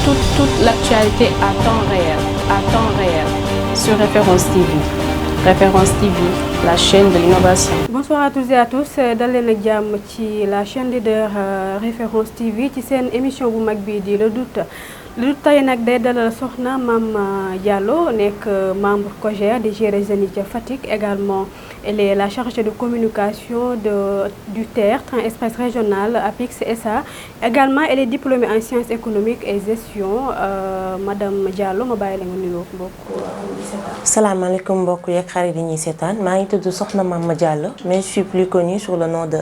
toute l'actualité à temps réel, sur Référence TV. Référence TV, la chaîne de l'innovation. Bonsoir à tous et à tous dal leen ak jàmm ci la chaîne leader Référence TV ci seen émission bu mag bii di Le Doute tey nag day dalal soxna Mame Diallo nekk membre COJER di gérer jeunes ca Fatick. Également elle est la chargée de communication du TER Train Express Régional APIX SA. Également elle est diplômée en sciences économiques et gestion. Madame Diallo ma bàyyi la nga nuyoo mbokk salaamaaleykum mbokk yeeg xarit yi ñuy seetaan maa ngi tudd soxna Mame Diallo mais je suis plus connue sous le nom de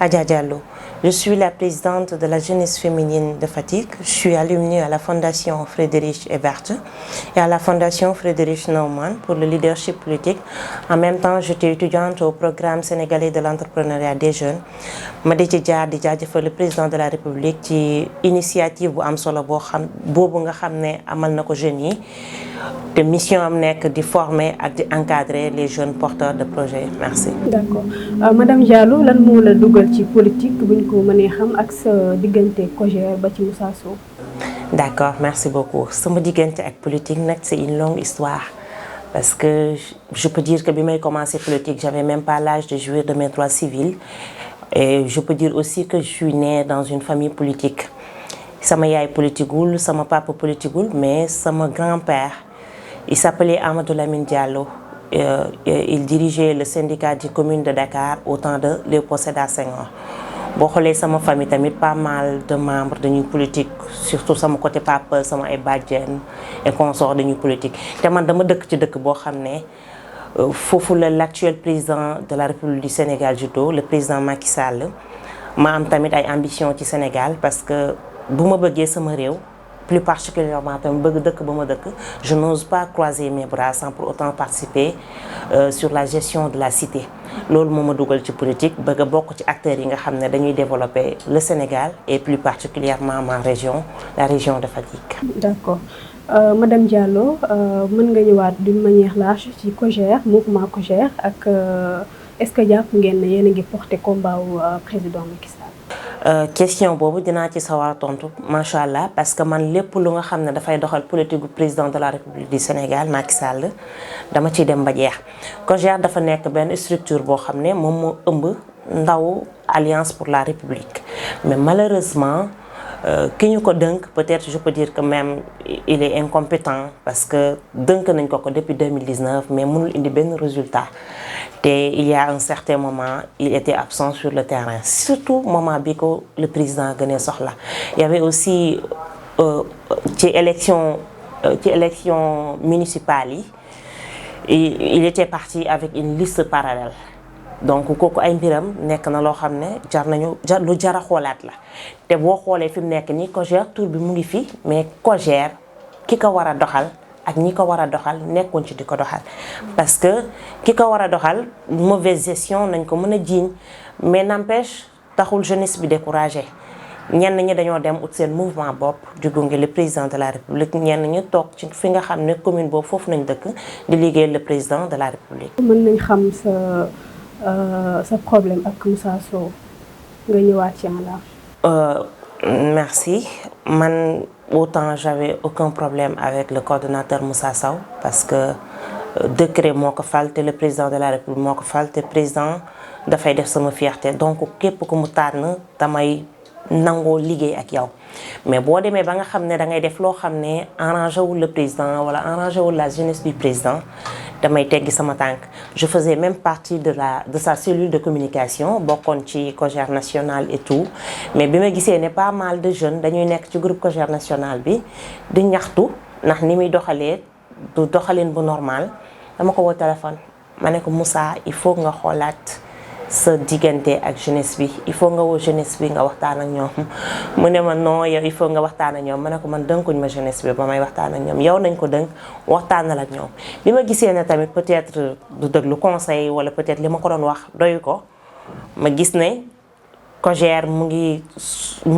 Adja Diallo. Je suis la présidente de la jeunesse féminine de Fatick. Je suis alumnie à la fondation Friedrich Ebert et à la fondation Friedrich Naumann pour le leadership politique. En même temps, j'étais étudiante au programme sénégalais de l'entrepreneuriat des jeunes. ma di ci jaar di jaajëfal le président de la République ci initiative bu am solo boobu nga xam ne amal na ko jeunes yi te mission am nekk di former ak di encadrer les jeunes porteurs de projets. Merci. D'accord. Madame Diallo lan moo la dugal ci politique bu ñu ko mënee xam ak sa diggante COJER ba ci Moussa Sow. D'accord, merci beaucoup. Sama diggante ak politique nag c'est une longue histoire parce que je peux dire que bi may commencer politique j'avais même pas l'âge de jouir de mes droits civils et je peux dire aussi que je suis née dans une famille politique. Sama yaay politiqueul, sama papa politiqueul, mais sama grand-père il s'appelait Amadou Lamine Diallo. Il dirigeait le syndicat des communes de Dakar au temps de Léopold Sédar Senghor. boo xoolee sama famille tamit pas mal de membres dañuy politique surtout sama côté papa sama ay bàjjen et consorts dañuy politique te man dama dëkk ci dëkk boo xam ne foofu la l'actuel président de la République du Sénégal juddoo le président Macky Sall. ma am tamit ay ambition ci Sénégal parce que bu ma bëggee sama réew plus particulièrement tamit bëgg dëkk ba ma dëkk je n'ose pas croiser mes bras sans pour autant participer sur la gestion de la cité. loolu moo ma dugal ci politique bëgg a bokk ci acteurs yi nga xam ne dañuy développer le Sénégal et plus particulièrement ma région la région de Fatick. D'accord. Madame Diallo mën nga ñëwaat d'une manière large ci COJER mouvement COJER ak est-ce que jàpp ngeen ne yéen a ngi porter combat wu président Macky Sall. Question boobu dinaa ci sawar tontu macha allah parce que man lépp lu nga xam ne dafay doxal politique gu président de la République du Sénégal Macky Sall dama ciy dem ba jeex. COJER dafa nekk benn structure boo xam ne moom moo ëmb ndaw Alliance pour la République mais malheureusement ki ñu ko dënk peut-être je peux dire que même il est incompétent parce que dënk nañ ko depuis 2019 mais mënul indi benn résultat. te il y a un certain moment il était absent sur le terrain surtout moment bi ko le président gënee soxla. Il y avait aussi ci élection municipale yi il était parti avec une liste parallèle donc kooku ay mbiram nekk na loo xam ne lu jar a xoolaat la te boo xoolee fi mu nekk nii COJER tur bi mu ngi fi mais COJER ki ko war a doxal ak ñi ko war a doxal nekkoon ci di ko doxal parce que ki ko war a doxal mauvaise gestion nañ ko mën a jiiñ mais n'empêche taxul jeunesse bi découragé ñenn ñi dañoo dem ut seen mouvement bopp di gunge le président de la République ñenn ñi toog ci fi nga xam ne commune boobu foofu nañ dëkk di liggéey le président de la République. mën nañ xam sa problème ak Moussa Sow nga ñëwaat ci en large. Merci man. Autant j'avais aucun problème avec le coordonnateur Moussa Sow parce que décret moo ko fal te le président de la République moo ko fal te président dafay def sama fierté donc képp ku mu tànn damay nangoo liggéey ak yow mais boo demee ba nga xam ne da ngay def loo xam ne arrangé wul le président wala arrangé wul la jeunesse du président damay teggi sama tànk. Je faisais même partie de sa cellule de communication bokkoon ci COJER national et tout mais bi ma gisee ne pas mal de jeunes dañuy nekk ci groupe COJER national bi di ñaxtu ndax ni muy doxalee du doxalin bu normal dama ko woo téléphone ma ne ko Moussa il faut nga xoolaat sa diggante ak jeunesse bi il faut nga woo jeunesse bi nga waxtaan ak ñoom mu ne ma non yow il faut nga waxtaan ak ñoom ma ne ko man dënkuñ ma jeunesse bi ba may waxtaan ak ñoom yow nañ ko dënk waxtaanal ak ñoom. bi ma gisee ne tamit peut-être du déglu conseil wala peut-être li ma ko doon wax doyu ko ma gis ne COJER mu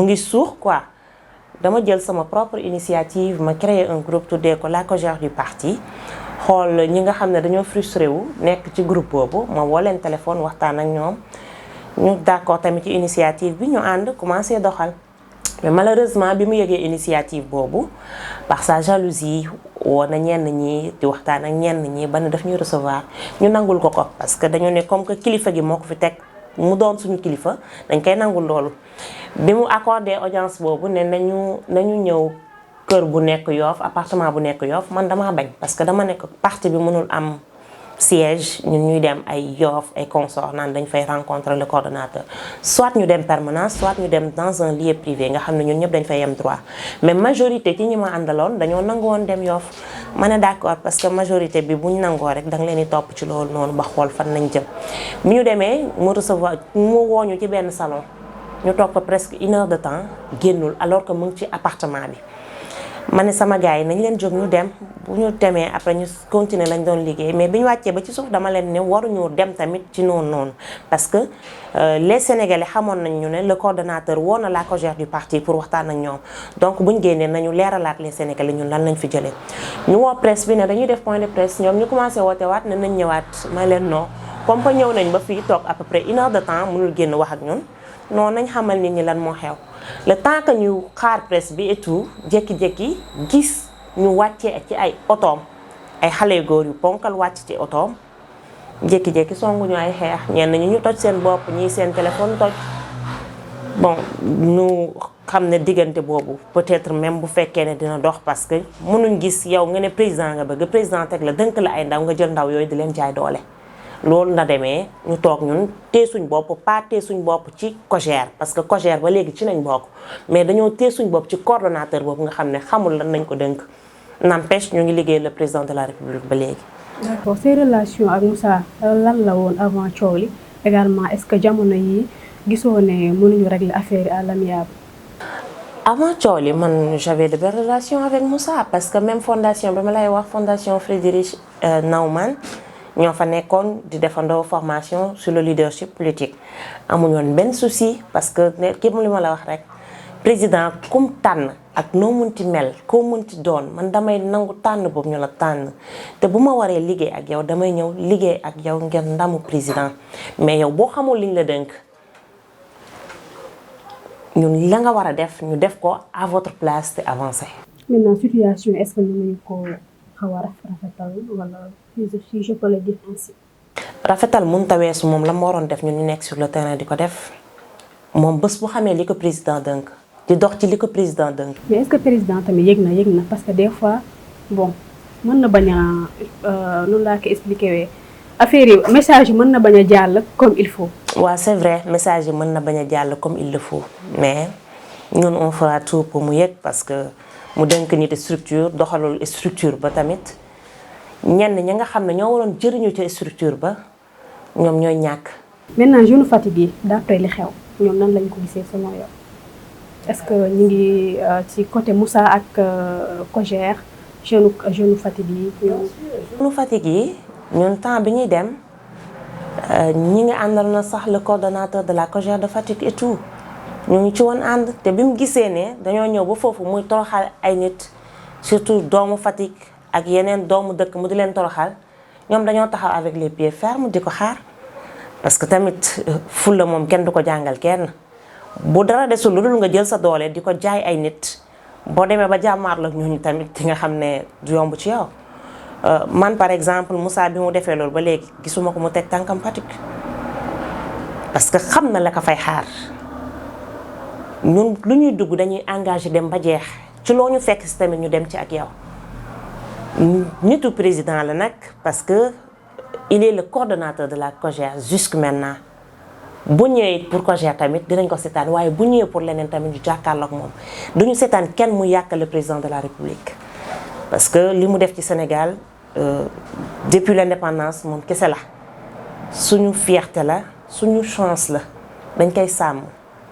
ngi suux quoi dama jël sama propre initiative ma créer un groupe tuddee ko la COJER du parti. xool ñi nga xam ne dañoo frustré wu nekk ci groupe boobu ma woo leen téléphone waxtaan ak ñoom ñu d'accord tamit ci initiative bi ñu ànd commencé doxal mais malheureusement bi mu yëgee initiative boobu par sa jalousie woo na ñenn ñi di waxtaan ak ñenn ñi ba ne daf ñuy recevoir ñu nangul ko parce que dañu ne comme que kilifa gi moo ko fi teg mu doon suñu kilifa dañ koy nangul loolu. bi mu accordé audience boobu ne nañu ñëw kër bu nekk Yoff appartement bu nekk Yoff man damaa bañ parce que dama nekk parti bi mënul am siège ñun ñuy dem ay Yoff ay consort naan dañ fay rencontrer le coordonnateur soit ñu dem permanence soit ñu dem dans un lieu privé nga xam ne ñun ñëpp dañ fay yem droit mais majorité ci ñi ma àndaloon dañoo nangu woon dem Yoff ma ne d'accord parce que majorité bi buñ nangoo rek danga leen di topp ci loolu noonu ba xool fan nañ jëm. bi ñu demee mu recevoir mu wooñu ci benn salon ñu toog fa presque 1 heure de temps génnul alors que mu ngi ci appartement bi. ma ne sama gars yi nañ leen jóg ñu dem bu ñu demee après ñu continuer lañ doon liggéey mais bi ñu wàccee ba ci suuf dama leen ne waruñu dem tamit ci noonu parce que les Sénégalais xamoon nañ ñu ne le coordonnateur woo na la cogère du parti pour waxtaan ak ñoom donc buñ génnee nañu leeralaat les Sénégalais ñun lan lañ fi jëlee. ñu woo presse bi ne dañuy def point de presse ñoom ñu commencé woote waat ne nañ ñëwaat ma leen non comme que ñëw nañ ba fii toog à peu près 1 heure de temps mënul génn wax ak ñun non nañ xamal nit ñi lan moo xew. le temps que ñu xaar presse bi et tout jékki-jékki gis ñu wàccee ci ay otoom ay xale góor yu ponkal wàcc ci otoom jékki-jékki songuñu ay xeex ñenn ñi ñu toj seen bopp ñii seen téléphone toj bon ñu xam ne diggante boobu peut-être même bu fekkee ne dina dox parce que mënuñ gis yow nga ne président nga bëgg président teg la dënk la ay ndaw nga jël ndaw yooyu di leen jaay doole. loolu na demee ñu toog ñun tee suñ bopp pas tee suñ bopp ci cogère parce que cogère ba léegi ci nañ bokk mais dañoo tee suñ bopp ci coordonnateur boobu nga xam ne xamul lan nañ ko dënk n'empêche ñu ngi liggéey le président de la république ba léegi. d'accord ces relations ak Moussa lan la woon avant coow li également est-ce que jamono yi gisoo ne mënuñu régler affaire yi à l'amiable. avant coow li man j'avais de belles relations avec Moussa parce que même fondation bi ma lay wax fondation Friedrich Naumann ñoo fa nekkoon di defandoo formation sur le leadership politique amuñu woon benn souci parce que képp li ma la wax rek président kum tànn ak noo munti mel koo munti doon man damay nangu tànn boobu ñu la tànn te bu ma waree liggéey ak yow damay ñëw liggéey ak yow ngir ndamu président mais yow boo xamul liñ la dénk ñun la nga war a def ñu def ko à votre place te avancer. maintenant situation est-ce que ñu ko xaw a rafetal wala si je peux le dire ainsi. rafetal mënut a weesu moom la mu waroon def ñun ñu nekk sur le terrain di ko def moom bés bu xamee li ko président dënk di dox ci li ko président dënk. mais est-ce que président tamit yëg na parce que des fois bon mën na bañ a noonu laa ko expliqué wee affaire yi message yi mën na bañ a jàll comme il faut. waaw c'est vrai message yi mën na bañ a jàll comme il le faut mais ñun on fera tout pour mu yëg parce que mu dënk nit structure doxalul structure ba tamit. ñenn ñi nga xam ne ñoo waroon jëriñu ci structure ba ñoom ñooy ñàkk. maintenant jeune Fatick yi d'après li xew ñoom nan lañ ko gisee selon yow est-ce que ñu ngi ci côté Moussa ak cogère jeune Fatick yi. jeune Fatick yi ñun temps bi ñuy dem ñi nga àndal na sax le coordonnateur de la cogère de Fatick et tout ñu ngi ci woon ànd te bi mu gisee ne dañoo ñëw ba foofu muy toroxal ay nit surtout doomu Fatick. ak yeneen doomu dëkk mu di leen toroxal ñoom dañoo taxaw avec les pieds fermes di ko xaar parce que tamit fulla moom kenn du ko jàngal kenn bu dara desul lu dul nga jël sa doole di ko jaay ay nit boo demee ba jàmmaarloo ak ñooñu tamit di nga xam ne du yomb ci yow. man par exemple Moussa bi mu defee loolu ba léegi gisuma ko mu teg tànkam Fatick parce que xam na la ko fay xaar ñun lu ñuy dugg dañuy engagé dem ba jeex ci loo ñu fekk si tamit ñu dem ci ak yow. nitu président la nag parce que il est le coordonnateur de la cogère jusque maintenant bu ñëwee pour cogère tamit dinañ ko seetaan waaye bu ñëwee pour leneen tamit ñu jàkkaarloog moom duñu seetaan kenn mu yàq le président de la république parce que li mu def ci Sénégal depuis l'indépendance moom kese la suñu fierté la suñu chance la dañ koy sàmm.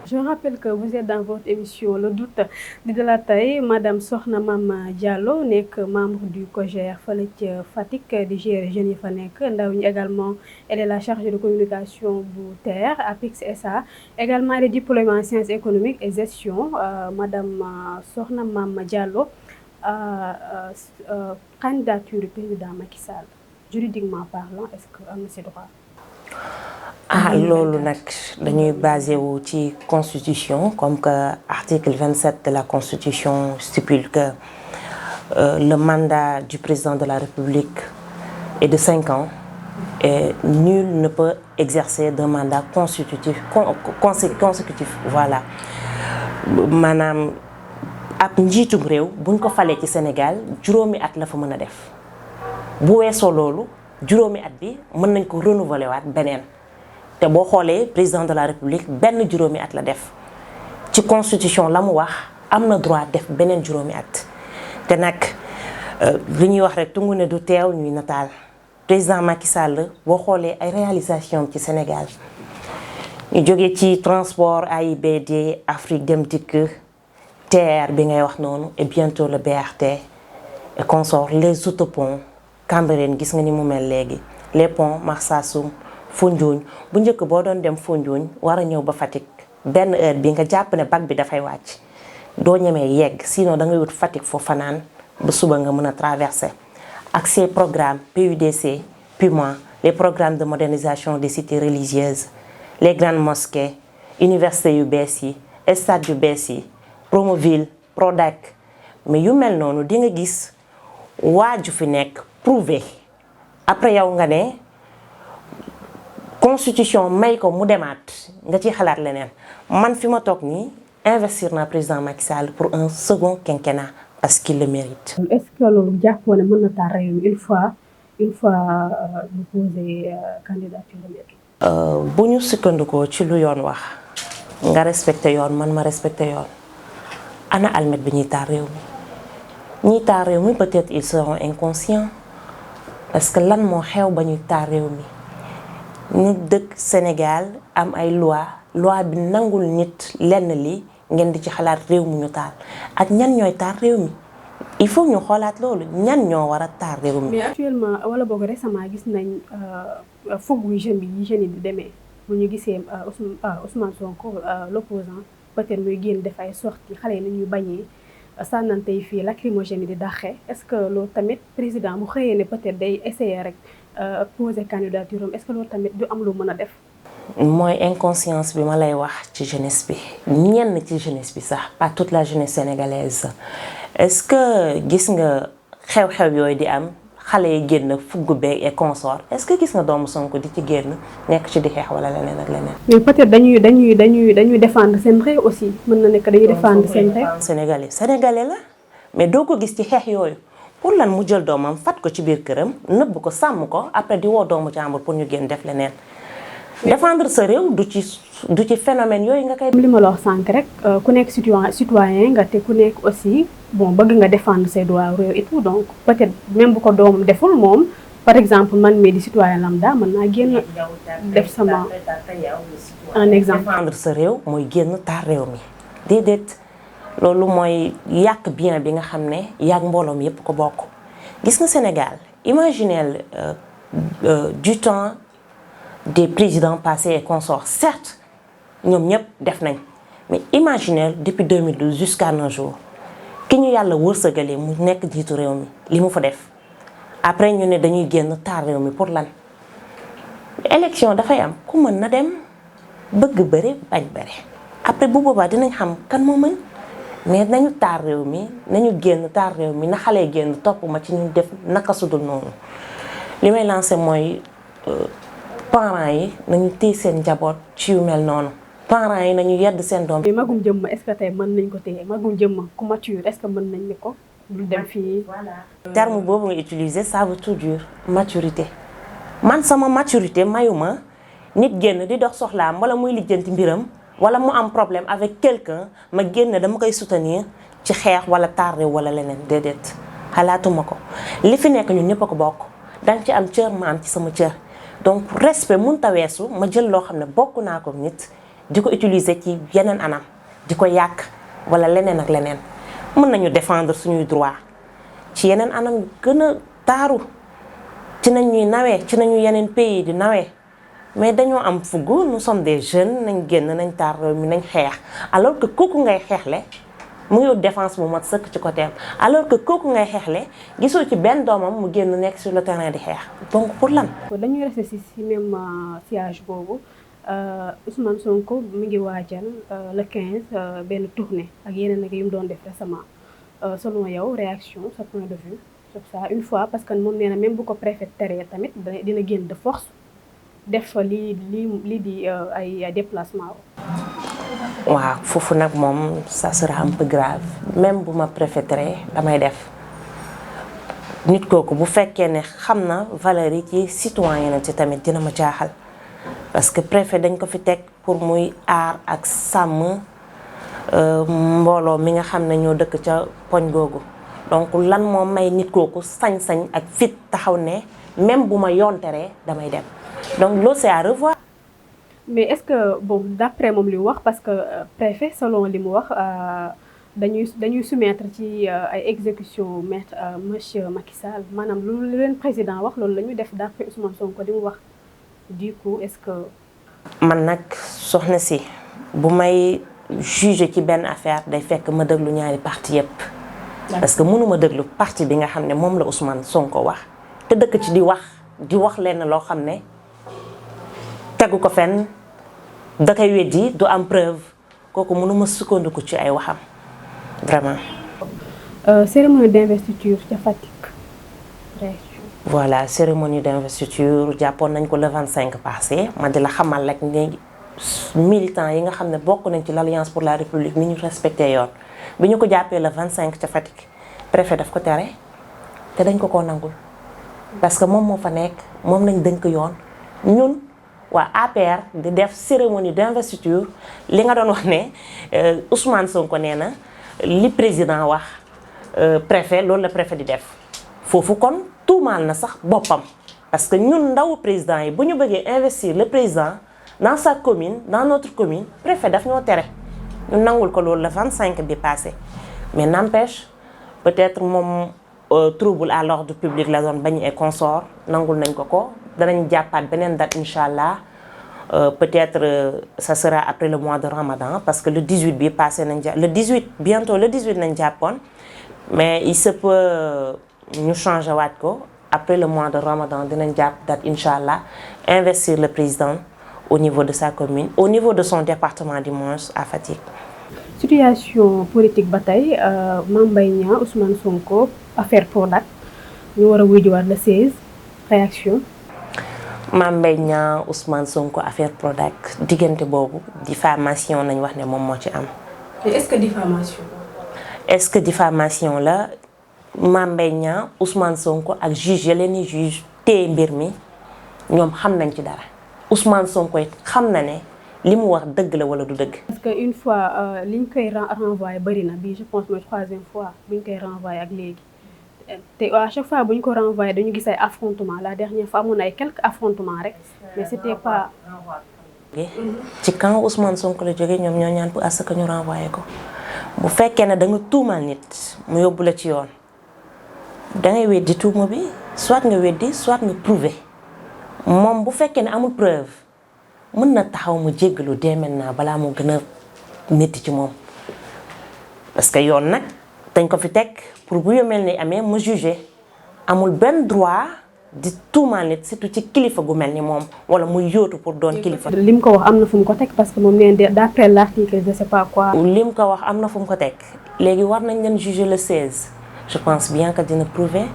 Je rappelle que vous êtes dans votre émission Le Doute di dalal tey madame Sokhna Mame Diallo nekk membre du COJER fële ca Fatick di gérer jeunes yi fa nekk ndaw ñi également elle est la chargée de communication bu TER APIX SA également elle est diplômée en sciences économiques et gestion madame Sokhna Mame Diallo candidature du président Macky Sall juridiquement parlant est-ce que am na ci droit. loolu nag dañuy basé wu ci constitution comme que article 27 de la constitution stipule que le mandat du président de la République est de 5 ans et nul ne peut exercer d'un mandat consécutif voilà maanaam ab njiitum réew buñ ko falee ci Sénégal juróomi at la fa mën a def bu weesoo loolu juróomi at bi mën nañ ko renouveler waat beneen te boo xoolee président de la République benn juróomi at la def ci constitution la mu wax am na droit def beneen juróomi at te nag li ñuy wax rek tungu ne du teew ñuy nataal président Macky Sall boo xoolee ay réalisation ci Sénégal ñu jógee ci transport AIBD Afrique Dem Dikk TER bi ngay wax noonu et bientôt le BRT et consort les autoponts Cambérène gis nga ni mu mel léegi les ponts Marsassoum Foundiougne bu njëkk boo doon dem Foundiougne war a ñëw ba Fatick benn heure bi nga jàpp ne bac bi dafay wàcc doo ñemee yegg sinon da ngay wut Fatick foofu fanaan ba suba nga mën a traverser ak ces programmes PUDC PUMA les programmes de modernisation des cités religieuses les grandes mosquées universités yu bees yi stades yu bees yi Promoville Prodac mais yu mel noonu di nga gis waaju fi nekk prouvé après yow nga ne constitution may ko mu demaat nga ci xalaat leneen man fi ma toog nii investir na président Macky Sall pour un second quinquennat parce qu'il le mérite. Est-ce que loolu jàppoo ne mën na taal réew mi une fois ñu posé candidature bu ñu sukkandikoo ci lu yoon wax nga respecté yoon man ma respecté yoon ana almet bi ñuy taal réew mi ñiy taal réew mi peut-être ils seront inconscients parce que lan moo xew ba ñuy taal réew mi ñu dëkk Sénégal am ay loi bi nangul nit lenn li ngeen di ci xalaat réew mi ñu taal ak ñan ñooy taal réew mi il faut ñu xoolaat loolu ñan ñoo war a taal réew mi. mais actuellement wala boog récemment gis nañ foogu jeunes yi di demee bu ñu gisee Ousmane Sonko l'opposant peut-être muy génn def ay sorties xale yi nañuy bañee sànnante yi fii lacrymogène yi di dàqee est-ce que loolu tamit président mu xëyee ne peut-être day essayer rek poser candidature am est-ce que loolu tamit du am lu mën a def. mooy inconscience bi ma lay wax ci jeunesse bi ñenn ci jeunesse bi sax pas toute la jeunesse sénégalaise est-ce que gis nga xew-xew yooyu di am xale yi génn fugg beeg et consort est-ce que gis nga doomu Sonko di ci génn nekk ci di xeex wala leneen ak leneen. mais peut-être dañuy défendre seen réew aussi mën na nekk dañuy défendre seen réew. sénégalais la mais doo ko gis ci xeex yooyu pour lan mu jël doomam fat ko ci biir këram nëbb ko sàmm ko après di woo doomu jàmbur pour ñu génn def leneen. défendre sa réew du ci phénomène yooyu nga koy. li ma la wax sànq rek ku nekk citoyen nga te ku nekk aussi bon bëgg nga défendre ses droits réew et tout donc peut-être même bu ko doomam deful moom par exemple man mii di citoyen lambda mën naa génn def sama un exemple. défendre sa réew mooy génn taal réew mi déedéet loolu mooy yàq bien bi nga xam ne yàq mbooloom yépp ko bokk gis nga Sénégal imaginez du temps. des présidents passés et consorts certes ñoom ñëpp def nañ mais imaginez depuis 2012 jusqu'à nos jours ki ñu yàlla wërsëgalee mu nekk jiitu réew mi li mu fa def après ñu ne dañuy génn taal réew mi pour lan élection dafay am ku mën na dem bëgg bëre bañ bëre après bu boobaa dinañ xam kan moo mën mais nañu taal réew mi nañu génn taal réew mi na xale génn topp ma ci ñu def naka sudul noonu li may lancé mooy parents yi nañu téye seen njaboot ci yu mel noonu parents yi nañu yedd seen doom. mais magum jëmm est-ce que tey mën nañ ko téye magum jëmm ku mature est-ce que mën nañ ne ko lu dem fii. terme boobu nga utiliser ça veut tout dire maturité man sama maturité mayuma nit génn di dox soxlaam wala muy lijjanti mbiram wala mu am problème avec quelqu'un ma génn dama koy soutenir ci xeex wala taar réew wala leneen déedéet xalaatuma ko li fi nekk ñun ñëpp a ko bokk danga ci am cër ma am ci sama cër. donc respect mun ta weesu ma jël loo xam ne bokk naa ko nit di ko utiliser ci yeneen anam di ko yàq wala leneen ak leneen mën nañu défendre suñuy droit ci yeneen anam yu gën a taaru ci nañ ñuy nawee ci nañu yeneen pays di nawee mais dañoo am fugg nous sommes des jeunes nañ génn nañ taar réew mi nañ xeex alors que kooku ngay xeexle mu ngi défense bu mat sëkk ci côté am alors que kooku ngay xeexle gisoo ci benn doomam mu génn nekk sur le terrain di xeex donc pour lan. dañuy resté si même siège boobu Ousmane Sonko mi ngi waajal le 15 benn tournée ak yeneen ak yu mu doon def récemment selon yow réaction sa point de vue sur ça une fois parce que moom nee na même bu ko préfet teree tamit dina génn de force def lii di ay déplacement. waaw foofu nag moom ça sera un peu grave même bu ma préféré damay def nit kooku bu fekkee ne xam na valeur yi ci citoyen ci tamit dina ma jaaxal parce que préfet dañ ko fi teg pour muy aar ak sàmm mbooloo mi nga xam ne ñoo dëkk ca poñ googu donc lan moo may nit kooku sañ-sañ ak fit taxaw ne même bu ma yonteree damay dem donc loolu c'est à revoir. mais est-ce que bon d'après moom li mu wax parce que préfet selon li mu wax dañuy soumettre ci ay exécution maître monsieur Macky Sall maanaam lu leen président wax loolu la ñuy def d'après Ousmane Sonko li mu wax du coup est-ce que. man nag soxna si bu may juger ci benn affaire day fekk ma déglu ñaari parti yépp parce que mënuma déglu parti bi nga xam ne moom la Ousmane Sonko wax te dëkk ci di wax lenn loo xam ne tegu ko fenn da koy weddi du am preuve kooku mënuma sukkandiku ci ay waxam vraiment. cérémonie d'investiture ca Fatick. voilà cérémonie d'investiture jàppoon nañ ko le 25 passé ma di la xamal rek ne militants yi nga xam ne bokk nañ ci l'Alliance pour la République ni ñu respecté yoon bi ñu ko jàppee le 25 ca Fatick préfet daf ko tere te dañ ko nangul parce que moom moo fa nekk moom lañ dënk yoon ñun. waa APR di def cérémonie d'investiture li nga doon wax ne Ousmane Sonko nee na li président wax préfet loolu la préfet di def foofu kon tuumaal na sax boppam parce que ñun ndawu président yi bu ñu bëggee investir le président dans sa commune dans notre commune préfet daf ñoo tere ñu nangul ko loolu le 25 bi passé mais n'empêche peut-être moom trouble à l'ordre public la doon bañ et consort nangul nañ ko danañ jàppaat beneen date incha allah peut-être ça sera après le mois de Ramadan parce que le 18 bi passé nañ le 18 bientôt le 18 nañ jàppoon mais il se peut ñu changer waat ko après le mois de Ramadan dinañ jàpp date incha allah investir le président au niveau de sa commune au niveau de son département du moins à Fatick. situation politique ba tey Mame Mbaye Niang Ousmane Sonko affaire Prodac ñu war a wujuwaat le 16 réaction. Mame Mbaye Niang Ousmane Sonko affaire Prodac diggante boobu diffamation nañ wax ne moom moo ci am. est-ce que diffamation. est-ce que diffamation la Mame Mbaye Niang Ousmane Sonko ak juge leen ni juge téye mbir mi ñoom xam nañ ci dara Ousmane Sonko it xam na ne li mu wax dëgg la wala du dëgg. parce que une fois liñ koy renvoyé bari na bii je pense mooy 3e fois buñ koy renvoyé ak léegi. te à chaque fois bu ñu ko renvoyé dañu gis ay affrontement la dernière fois amoon ay quelques affrontements rek mais c'était pas. ci camp Ousmane Sonko la jógee ñoom ñoo ñaan pour à ce que ñu renvoyé ko bu fekkee ne da nga tuumal nit mu yóbbu la ci yoon da ngay weddi tuuma bi soit nga weddi soit nga prouver moom bu fekkee ne amul preuve mën na taxaw mu jéggalu dès maintenant balaa mu gën a métti ci moom parce que yoon nag dañ ko fi teg. pour bu yu mel ni amee mu jugé amul benn droit di tuumaal nit surtout ci kilifa gu mel ni moom wala muy yóotu pour doon kilifa. li mu ko wax am na fu mu ko teg parce que moom nee d'après l'article je sais pas quoi. li mu ko wax am na fu mu ko teg léegi war nañ leen juger le 16 je pense bien que dina prouver.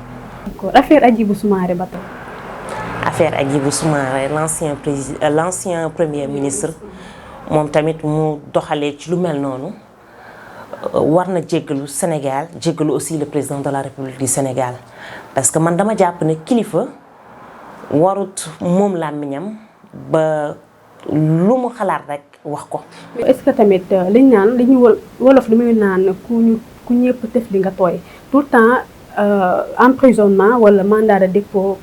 d'accord affaire Hadjibou Soumaré ba tey. affaire Hadjibou Soumaré l'ancien premier ministre moom tamit mu doxalee ci lu mel noonu. war na jéggalu Sénégal jéggalu aussi le président de la République du Sénégal parce que man dama jàpp ne kilifa warut moom làmmiñam ba lu mu xalaat rek wax ko. est-ce que tamit liñ naan li ñu wolof li muy naan ku ñëpp tëf li nga tooy tout le temps emprisonnement wala mandat de dépôt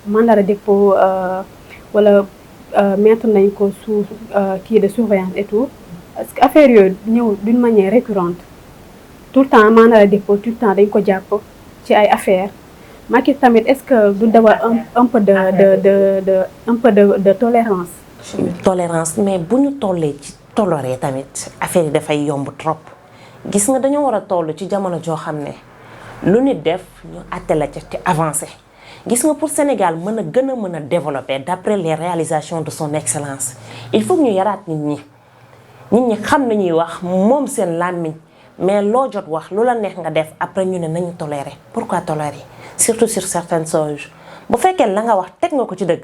wala mettre nañ ko sous kii de surveillance et tout parce que affaire yooyu ñëw d'une manière récurrente. tout le temps mandat de dépôt tout le temps dañ ko jàpp ci ay affaires Macky tamit est-ce que du dawal un peu de tolérance. tolérance mais bu ñu tollee ci toléré tamit affaire yi dafay yomb trop gis nga dañoo war a toll ci jamono joo xam ne lu nit def ñu àtte la ca te avancé. gis nga pour Sénégal mën a gën a mën a développer d'après les réalisations de son excellence il faut ñu yaraat nit ñi xam nañuy wax moom seen làmmiñ mais loo jot wax lu la neex nga def après ñu ne nañu tolérer. pourquoi tolérer surtout sur certaines choses bu fekkee la nga wax teg nga ko ci dëgg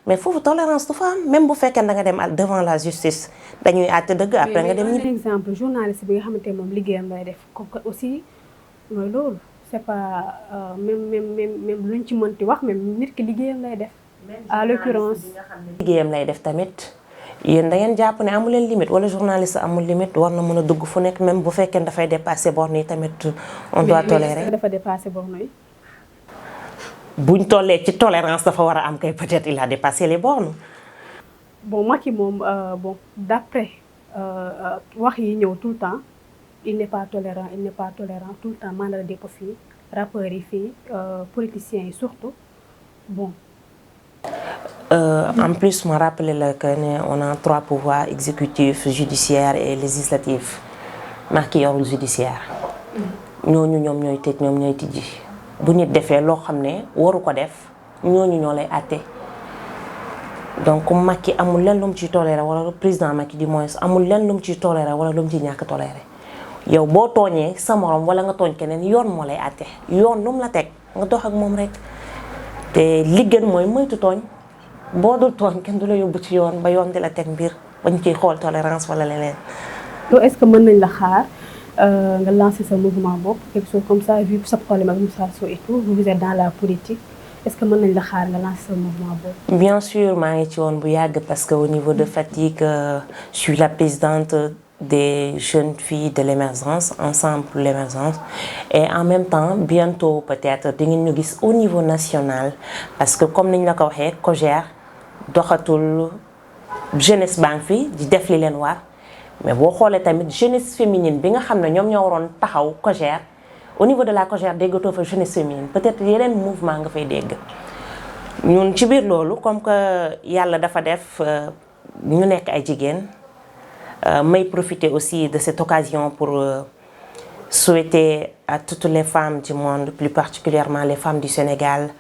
mais foofu tolérance du fa am même bu fekkee da nga dem devant la justice dañuy àtte dëgg après nga dem. mais exemple journaliste bi nga xamante ne moom liggéeyam lay def kooku aussi mooy loolu. c'est pas même luñ ci mënti wax même nit ki liggéeyam lay def. à l'occurrence liggéeyam lay def tamit yéen da ngeen jàpp ne amu leen limite wala journaliste amul limite war na mën a dugg fu nekk même bu fekkee dafay dépasser borne yi tamit on doit tolérer. dafa dépasser borne yi. buñ tollee ci tolérance dafa war a am kay peut-être il a dépassé les bornes. bon Macky moom bon d'après wax yi ñëw tout le temps. il n'est pas tolérant tout le temps mandat de dépôt fii rappeurs yi fii politiciens yi surtout bon. En plus ma rappelé la que ne on a 3 pouvoirs exécutif judiciaire et législatif Macky yorul judiciaire. ñooñu ñoom ñooy tëj ñoom ñooy tijji bu nit defee loo xam ne waru ko def ñooñu ñoo lay àtte donc Macky amul lenn lu mu ciy toléré wala président Macky du moins amul lenn lu mu ciy toléré wala lu mu ciy ñàkk toléré. yow boo tooñee sa morom wala nga tooñ keneen yoon moo lay àtte yoon lu mu la teg nga dox ak moom rek te li gën mooy moytu tooñ boo dul tooñ kenn du la yóbbu ci yoon ba yoon di la teg mbir bañ ciy xool tolérance wala leneen. loolu est-ce que mën nañ la xaar nga lancer sa mouvement bopp quelque chose comme ça vu sa problème ak Moussa Sow et tout vous êtes dans la politique est-ce que mën nañ la xaar nga lancer sa mouvement bopp. bien sûr maa ngi ci woon bu yàgg parce que au niveau de Fatick je suis la présidente des jeunes filles de l'émergence ensemble pour l'émergence et en même temps bientôt peut-être di ngeen ñu gis au niveau national parce que comme niñ la ko waxee COJER doxatul jeunesse baa ngi fi di def li leen war mais boo xoolee tamit jeunesse féminine bi nga xam ne ñoom ñoo waroon taxaw COJER au niveau de la COJER déggatoo fa jeunesse féminine peut-être yeneen mouvement nga fay dégg ñun ci biir loolu comme que yàlla dafa def ñu nekk ay jigéen. may profiter aussi de cette occasion pour souhaiter à toutes les femmes du monde, plus particulièrement les femmes du Sénégal,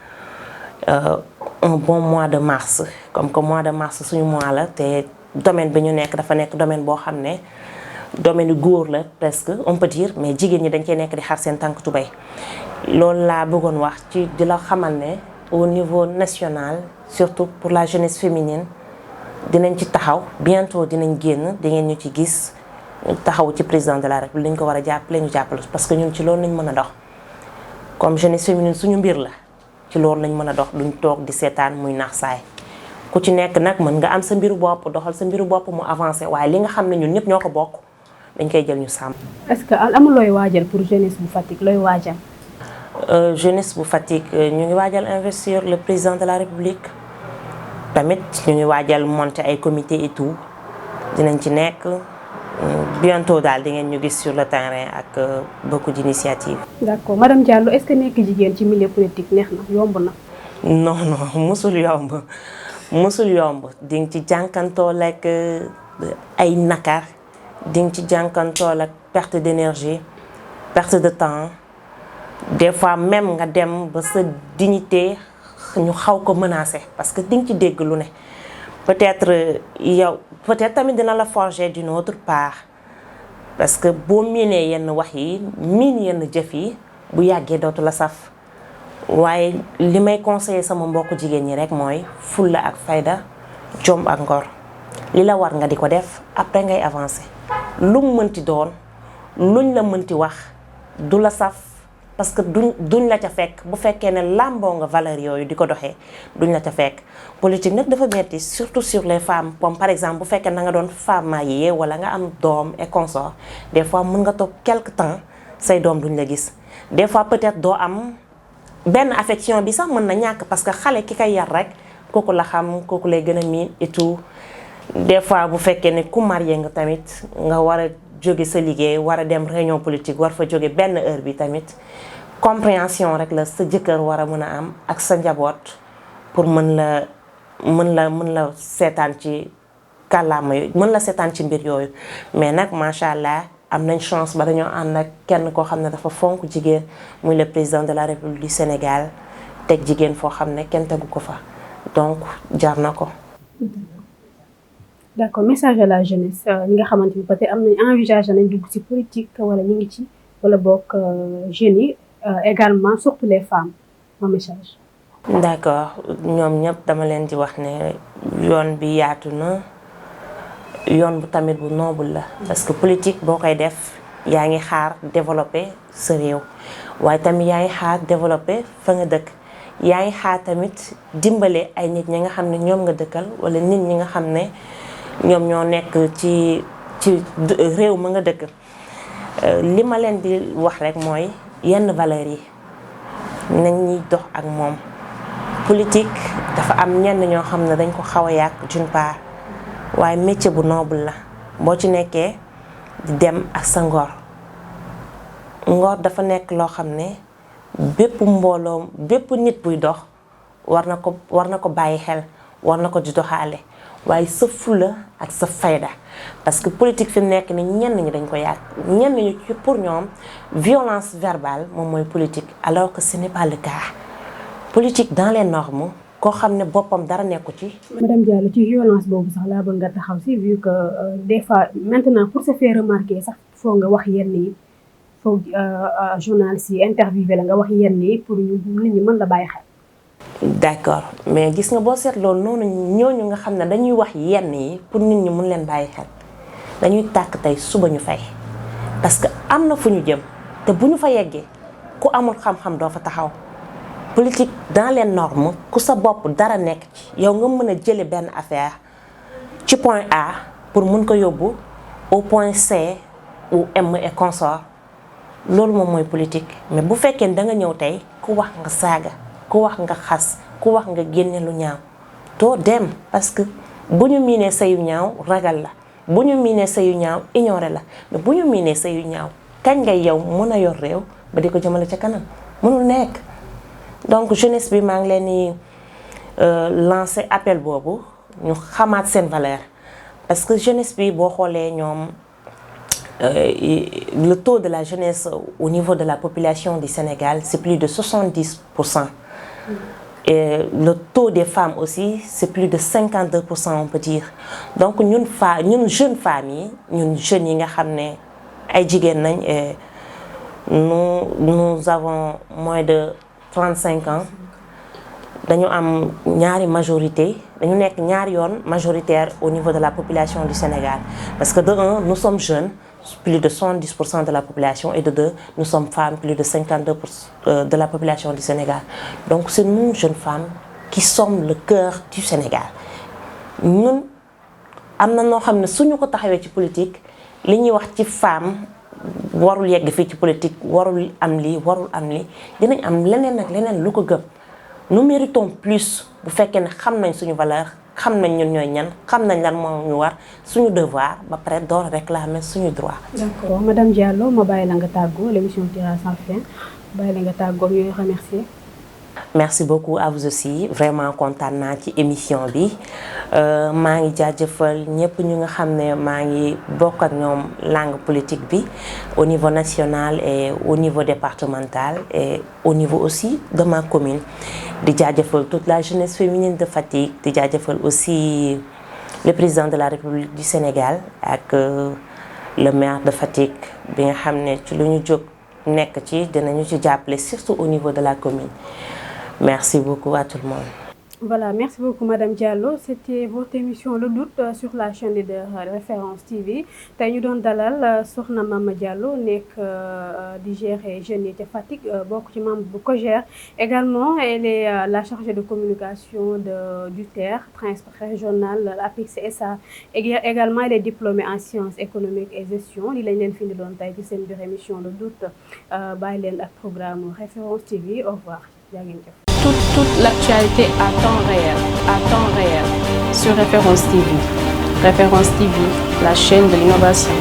un bon mois de mars. Comme que mois de mars suñu mois la te domaine bi ñu nekk dafa nekk domaine boo xam ne domaine yu góor la presque on peut dire mais jigéen ñi dañ cee nekk di xar seen tànk tubéy loolu laa bëggoon wax ci di la xamal ne au niveau national surtout pour la jeunesse féminine dinañ ci taxaw bientôt dinañ génn di ngeen ñu ci gis taxaw ci président de la République dañ ko war a jàppale ñu jàppale parce que ñun ci loolu lañ mën a dox comme jeunesse féminine suñu mbir la ci loolu lañ mën a dox duñ toog di seetaan muy nax saay ku ci nekk nag mën nga am sa mbiru bopp doxal sa mbiru bopp mu avancé waaye li nga xam ne ñun ñëpp ñoo ko bokk dañ koy jël ñu sàmm. est-ce que amul looy waajal pour jeunesse bu Fatick looy waajal. jeunesse bu Fatick ñu ngi waajal investir le président de la République. tamit ñu ngi waajal monter ay comité et tout dinañ ci nekk bientôt daal di ngeen ñu gis sur le terrain ak beaucoup d'initiatives. d'accord madame Diallo est-ce que nekk jigéen ci milieu politique neex na yomb na. non musul yomb di nga ci jànkantool ak ay nakar di nga ci jànkantool ak perte d'énergie perte de temps des fois même nga dem ba sa dignité. ñu xaw ko menacer parce que di nga ci dégg lu ne peut-être yow peut-être tamit dina la forger d'une autre part parce que boo miinee yenn wax yi miin yenn jëf yi bu yàggee dootu la saf waaye li may conseiller sama mbokku jigéen ñi rek mooy fulla ak fayda jom ak ngor li la war nga di ko def après ngay avancer lu mu mënti doon luñ la mënti wax du la saf parce que duñ la ca fekk bu fekkee ne làmboo nga valeur yooyu di ko doxee duñ la ca fekk politique nag dafa metti surtout sur les femmes comme par exemple bu fekkee na nga doon femme mariée wala nga am doom et consort des fois mën nga toog quelque temps say doom duñ la gis des fois peut-être doo am benn affection bi sax mën na ñàkk parce que xale ki kay yar rek kooku la xam kooku lay gën a miin et tout des fois bu fekkee ne ku marié nga tamit nga war a jóge sa liggéey war a dem réunion politique war fa jóge benn heure bi tamit compréhension rek la sa jëkkër war a mën a am ak sa njaboot pour mën la seetaan ci kàllaama yooyu mën la seetaan ci mbir yooyu mais nag macha allah am nañ chance ba dañoo ànd ak kenn koo xam ne dafa fonk jigéen muy le président de la République du Sénégal teg jigéen foo xam ne kenn tegu ko fa donc jar na ko. D'accord, message à la jeunesse ñi nga xamante ni peut-être am nañ envisagé nañ dugg ci politique wala ñu ngi ci wala bokk jeunes yi également surtout les femmes mon message. D'accord ñoom ñëpp dama leen di wax ne yoon bi yaatu na yoon bu tamit bu noble la parce que politique boo koy def yaa ngi xaar développer sa réew waaye tamit yaa ngi xaar développer fa nga dëkk yaa ngi xaar tamit dimbale ay nit ñi nga xam ne ñoom nga dëkkal wala nit ñi nga xam ne ñoom ñoo nekk ci réew ma nga dëkk li ma leen di wax rek mooy yenn valeurs yi nañ ñuy dox ak moom. Politique dafa am ñenn ñoo xam ne dañ ko xaw a yàq d'une part waaye métier bu noble la boo ci nekkee di dem ak sa ngor dafa nekk loo xam ne bépp mbooloo bépp nit buy dox war na ko bàyyi xel war na ko di doxaale waaye sa fula ak sa fayda parce que politique fi mu nekk ni ñenn ñi dañ ko yàq ñenn ñi pour ñoom violence verbale moom mooy politique alors que ce n'est pas le cas. Politique dans les normes koo xam ne boppam dara nekku ci. Madame Diallo ci violence boobu sax laa bëgg nga taxaw si vu que des fois maintenant pour se faire remarquer sax foo nga wax yenn yi foo journaliste yi interviewé la nga wax yenn yi pour nit ñi mën la bàyyi xel. D'accord mais gis nga boo seetloo noonu ñooñu nga xam ne dañuy wax yenn yi pour nit ñi mën leen bàyyi xel dañuy tàkk tey suba ñu fay parce que am na fu ñu jëm te bu ñu fa yeggee ku amul xam-xam doo fa taxaw. Politique dans les normes ku sa bopp dara nekk ci yow nga mën a jële benn affaire ci point A pour mën ko yóbbu au point C ou M et consort loolu moom mooy politique mais bu fekkee da nga ñëw tey ku wax nga saaga ku wax nga xas ku wax nga génne lu ñaaw doo dem parce que bu ñu miinee sa yu ñaaw ragal la bu ñu miinee sa yu ñaaw ignoré la mais bu ñu miinee sa yu ñaaw kañ ngay yow mën a yor réew ba di ko jëmale ca kanam mënul nekk. Donc jeunesse bi maa ngi leen di lancer appel boobu ñu xamaat seen valeur parce que jeunesse bi boo xoolee ñoom le taux de la jeunesse au niveau de la population du Sénégal c'est plus de 70%. Et le taux des femmes aussi c'est plus de 52% on peut dire donc ñun jeunes femmes yi ñun jeunes yi nga xam ne ay jigéen nañ et nous avons moins de 35 ans dañu am ñaari majorité dañu nekk ñaari yoon majoritaire au niveau de la population du Sénégal parce que de un nous sommes jeunes plus de 70% de la population et de deux nous sommes femmes plus de 52% de la population du Sénégal donc c'est nous jeunes femmes qui sommes le cœur du Sénégal ñun am na noo xam ne suñu ko taxawee ci politique li ñuy wax ci femme warul yegg fii ci politique warul am lii dinañ am leneen ak leneen lu ko gëm nous méritons plus bu fekkee ne xam nañ suñu valeur xam nañ ñun ñooy ñan xam nañ lan moo ñu war suñu devoir ba pare door réclamer suñu droit. D'accord madame Diallo ma bàyyi la nga tàggoo l'émission tire à sa fin bàyyi la nga tàggoo ñuy remercier. Merci beaucoup à vous aussi vraiment kontaan naa ci émission bi maa ngi jaajëfal ñëpp ñu nga xam ne maa ngi bokk ak ñoom langue politique bi au niveau national et au niveau départemental et au niveau aussi de ma commune di jaajëfal toute la jeunesse féminine de Fatick di jaajëfal aussi le président de la République du Sénégal ak le maire de Fatick bi nga xam ne ci lu ñu jóg nekk ci dinañu ci jàppale surtout au niveau de la commune. Merci beaucoup à tout le monde. Voilà, merci beaucoup Madame Diallo. C'était votre émission Le Doute sur la chaîne Leader Référence TV. tey ñu doon dalal Soxna Mama Diallo nekk di gérer jeunes yi ca Fatick bokk ci membre bu COJER. Également, elle est la chargée de communication du TER, transport régional, APIX SA. Également, elle est diplômée en sciences économiques et gestion. Li lañ leen fi doon tey ci seen biir émission Le Doute bàyyi leen ak programme Référence TV. Au revoir. Jaa ngeen jëf. Toute l'actualité à temps réel sur Référence TV. Référence TV, la chaîne de l'innovation.